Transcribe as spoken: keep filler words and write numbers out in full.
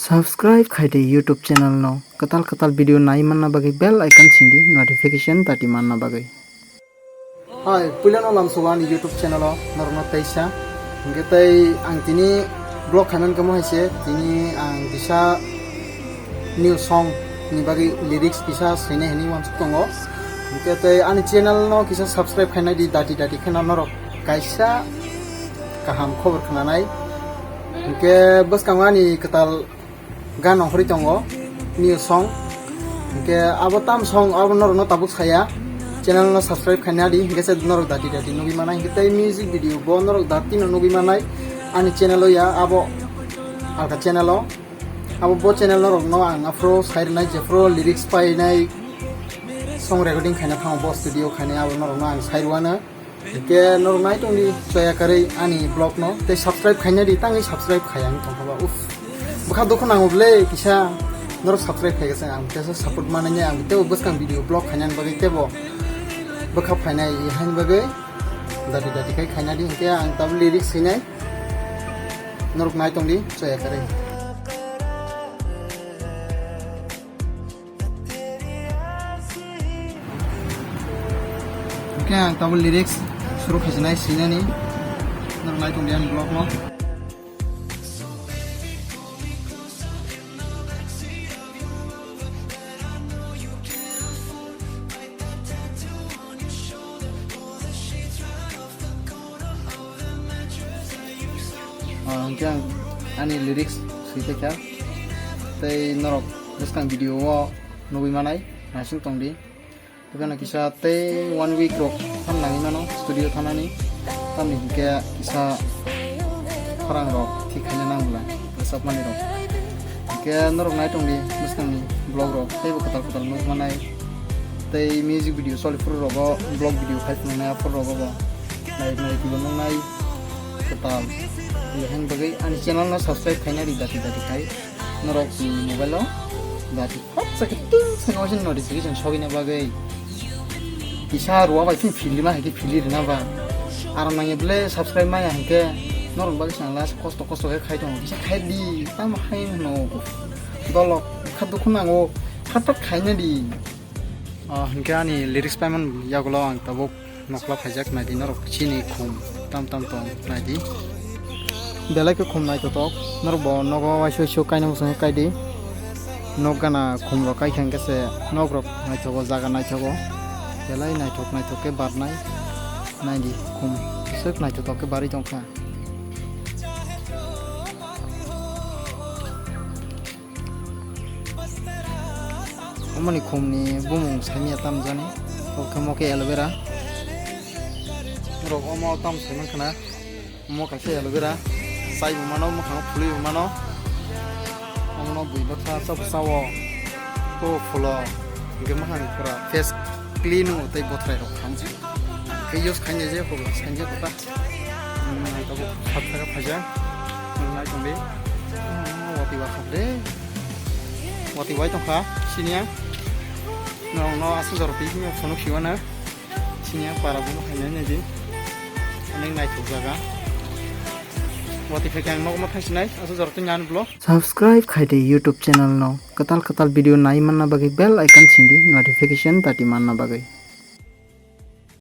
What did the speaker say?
Subscribe khai di YouTube channel no, kwtal kwtal video nai manna bagwi bell icon sindi notification dati manna bagwi. Hai, puilano lamsogo ani YouTube channel o norokno teisa. Hingke tei ang tini vlog khaiman kamo hai se, tini ang kisa new song ni bagwi lyrics kisa swinai hinwi wansuk tongo. Hingke tei ani channel no kisa subscribe khainai di, dati dati kheno norok kaisa kaham khobor khnanai. Hingke bwskango ani kwtal gan ongkhorwi tongo, new song. Hingke abo tam song abo norokno tabuk saya. Channel no subscribe khaina di, hingke se norok dati dati nugwi manai. Hingke tei music video bo norok dati no nugwi manai. Ani channel o ya, abo alka channel o. Abo bo channel norokno ang aphro sai rwnai, jephro lyrics painai, song recording khaina thango, bo studio khainai, abo norokno ang sai rwano. Hingke norok nai tongdi choya karwi ani vlog no tei subscribe khaina di, tangwi subscribe khaya wng tongkha ba. Uff, bwkha dukhu nango ble kisa norok subscribe khaikha se, ang kisa support mananya, ang tebo bwskang video vlog khainani bagwi tebo bwkha phainai haini bagwi dati dati khai khaina di. Hingke ang tabuk lyrics sinai, norok nai tongdi choya karwi. Hingke ang tabuk lyrics suru khaijinai sinani. Norok nai tongdi ani vlog no. Ah, hingke ang ani lyrics sui paikha. Tei norok bwskang video o nugwi manai, naising tongdi. Tei kisa tei one week rok than nangwi mano studio thanani. Tamni hingke kisa khorang rok thik khaina nang bwla, rwchapmani rok. Hingke norok nai tongdi bwskangni vlog rok, teibo kwtal kwtal nuk manai. Tei music video choli phuru rogo vlog video khai phunuknai aphuru rogo bo nai nai twibo nuknai kwtal. Tei hang bagwi ani channel no subscribe khaina ri dati dati khai norok ni mobile o dati. Hop, sakhe ting sakhe waisa notification sogwina bagwi. Kisa rua bai phim philima hai khe phili rwna ba. Aro nangya ble subscribe maya hai khe norok bagwi chwng last kosto kosto khe khai tongo. Kisa khai di, tamo hai hwno dolok kha dukhu nango, kha tak khaina di. Ah, hinkhe ani lyrics paiman yagulo ang tabuk. Nokla phaijak naidi norok chini khum tam tam tong naidi. Belai khe khum naithotok, norok bo nogo waisa waisa kaina muchungwi kaidi. Nok gana khum rok kaikha hwnkhe se nok rok naithogo, jaga naithogo. Belai naithok naithok khe barnai naidi khum, swk naithotok khe barwi tongkha. Omoni khumni bumung saimya tamjani, tokhe mo khe aloe vera. Norok omo tam saimankha na, omo kaisa aloe vera. Chaibo mano, mwkhango phulwibo mano. Omono bui bwkha chabo chao, to phulo, hwnkhe mwkhang pura face clean o tei bothrai rok kham. Khe use khaina je hobla sainje kota. Hmm, tabuk phathar phaijak. Hmm, nai tongdi. Hmm, wati wa khap de. Wati wai tongkha, siniya. Nong no aswk jora twi phunuk khiwana. Siniya para bumo khainai nai di. Onek naithok jaga. Wati phai khe ang nogo ma thangsinai, aswk jora twi nani vlog. Subscribe khai di YouTube channel no. Kwtal kwtal video nai manna bagwi bell icon sindi notification dati manna bagwi.